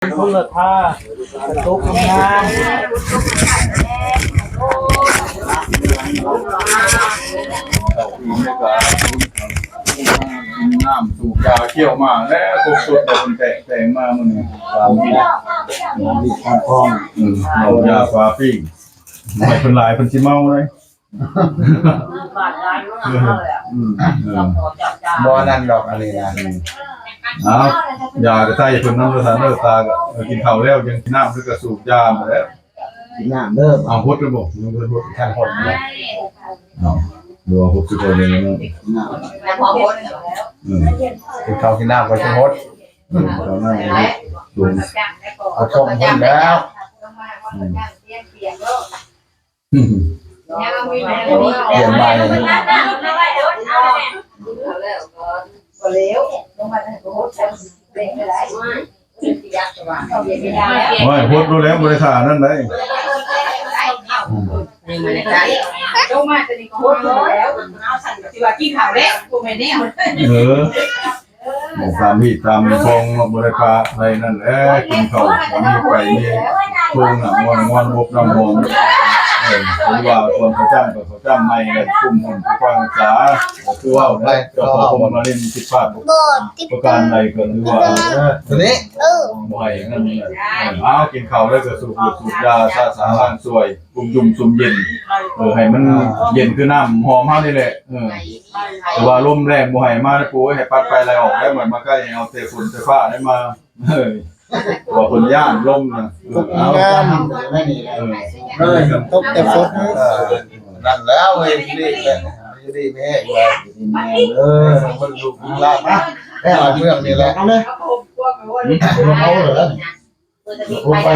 ພຸ້ນລະທ່າ ກະຕົກງາມ. ນ້ຳສູບຢາຂຽວມາແລ້ວ ສົດໆ ເພິ່ນແຕ່ງ ແຕ່ງມາມື້ນີ້ ຕາມນີ້ ຕາມນີ້ ຕາມຄອງ ອືມ ເອົາຢາປາປີ້ງ ໃຫ້ເພິ່ນຫຼາຍ ເພິ່ນຊິເມົາເດ້. ອືມ ເອີ ບໍ່ອັນນັ້ນດອກ ອັນນີ້ນະ ອືມ ເອົາ ຢາກະໃສ່ເພິ່ນນຳ ວ່າຊັ້ນເດີ ຕາກະ ເອີ ກິນເຂົ້າແລ້ວ ຍັງກິນນ້ຳ ແລ້ວກະສູບຢາມາແລ້ວ ກິນນ້ຳເດີ ເອົາ ຫົດແລ້ວບໍ່? ຍັງບໍ່ໄດ້ຫົດ ທັນຫົດເນາະ ເອົາ ຫຼືວ່າຫົດຄືກ່ອນນີ້ເນາະ ອືມ ກິນເຂົ້າກິນນ້ຳກ່ອນຈຶ່ງຫົດ ອືມ ເຂົ້ານ້ຳຫົດ ເອົາຊົງເພິ່ນແລ້ວ ອືມ. ປ່ຽນໃໝ່ ໂອ້ຍ ຫົດໂລດແລ້ວ ບໍ່ໄດ້ຖ້າອັນນັ້ນໃດ ອືມ ລົງມາແຕ່ນີ້ກໍຫົດໂລດແລ້ວ ເອົາຊັ້ນກໍຊິວ່າກິນເຂົ້າແລ້ວ ບໍ່ແມ່ນແນວ ເອີ. ຕາມຮີດຕາມຄອງເນາະ ບໍ່ໄດ້ປະໄດ້ນັ້ນແຫຼະ ກິນເຂົ້າມີໄກ່ມີໂຄງ ນ້ຳມ່ວນ ມ່ວນບົບນ້ຳຫອມ ເອີ ຫຼືວ່າສ່ວນເຂົ້າຈ້ຳກໍເຂົ້າຈ້ຳໃໝ່ ໄດ້ຄຸ້ມຮຸ້ນປົກປັກຮັກສາ ຄືເວົ້າໄດ້ ເຈົ້າພໍ່ພົມມະລິນຜິດພາດປະການໃດກໍຖືວ່າ ເອີ ໂຕນີ້ ເອີ ບໍ່ໃຫ້ນັ້ນ ເອີ ເອົາ ກິນເຂົ້າແລ້ວກໍສູບຢາ ສະສາລ້າງຊ່ວຍ ຊຸ່ມຢູ່ຊຸ່ມເຢັນ ເອີ ໃຫ້ມັນເຢັນຄືນ້ຳຫອມເຮົານີ້ແຫຼະ ເອີ ແຕ່ວ່າລົມແລ້ງບໍ່ໃຫ້ມາເດີປູ້ເອີຍ ໃຫ້ປັດໄປໄລ່ອອກໄດ້ ບໍ່ໃຫ້ມາໃກ້ ໃຫ້ເອົາແຕ່ຝົນແຕ່ຟ້າໄດ້ມາ ເອີ ວ່າເພິ່ນຢ້ານລົມນະ ເອີ ເອົາ ເອີ ຕົກແຕ່ຝົນ ເອີ ນັ້ນແລ້ວເອີຍ ດີແຫຼະ ດີແມ່ ເອີ ມັນລູກຫຼານມາແລ້ວເມືອງນີ້ແຫຼະ ເອົາເລີຍ ເອົາເລີຍ ໂອ້ ໄປ